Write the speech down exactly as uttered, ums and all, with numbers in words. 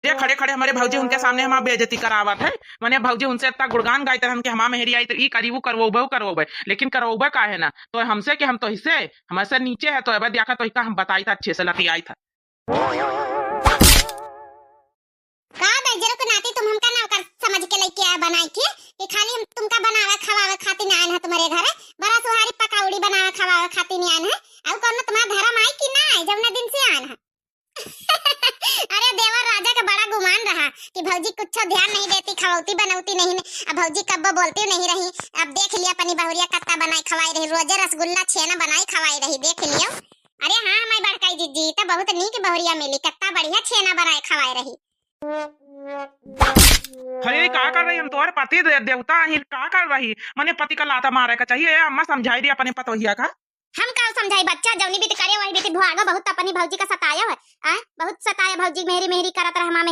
ते खड़े खड़े हमरे भौजी उनके सामने हमार बेइज्जती करावत है। मने भौजी उनसे इतना गुणगान गाइत रहन कि हमार मेहरी आई तो ई करी, ऊ करवो, बहु करवो बे, लेकिन करवो बे काहे ना? तो हमसे कि हम तो हिस्से, हमसे नीचे है, तो अब देखा तो इका हम बताई था अच्छे से लतियाई था। का दहिजरो के नाती तुम हमका नौकर समझ के लेके आए बनाई थी कि खाली हम तुमका बनावे खवावे खातिर आन है तुम्हरे घरे, बड़ा सुहारी पकौड़ी बनावे खवावे खातिर आन है। अउ कौनो तुम्हारा धर्म आई कि ना आई जौना दिन से आन है? अरे देवर राजा का बड़ा गुमान रहा कि भौजी कुछो ध्यान नहीं देती, खवौती बनौती नहीं, अब भौजी कब्बो बोलती नहीं रही। अब देख लिया अपनी बहुरिया कत्ता बनाई खवाई रही, रोजे रसगुल्ला छेना बनाई खवाई रही, देख लियो। अरे हाँ, मैं बड़काई जिज्जी, त बहुत नीक बहुरिया मिली, कत्ता बढ़िया छेना बनाए खवाए रही। अरे, का कर रही? हम तोहरे पति दे-, देवता ही, का कर रही? मने पति का लाता मारे का चाहिए। ए अम्मा, समझाई दी अपने पतोहिया का। हम का समझाई बच्चा, जौनी बीत करे वही बीत भुआगो, बहुत अपनी भौजी का सताया है। आय, बहुत सताया भौजी, मेहरी मेहरी करत रह माँ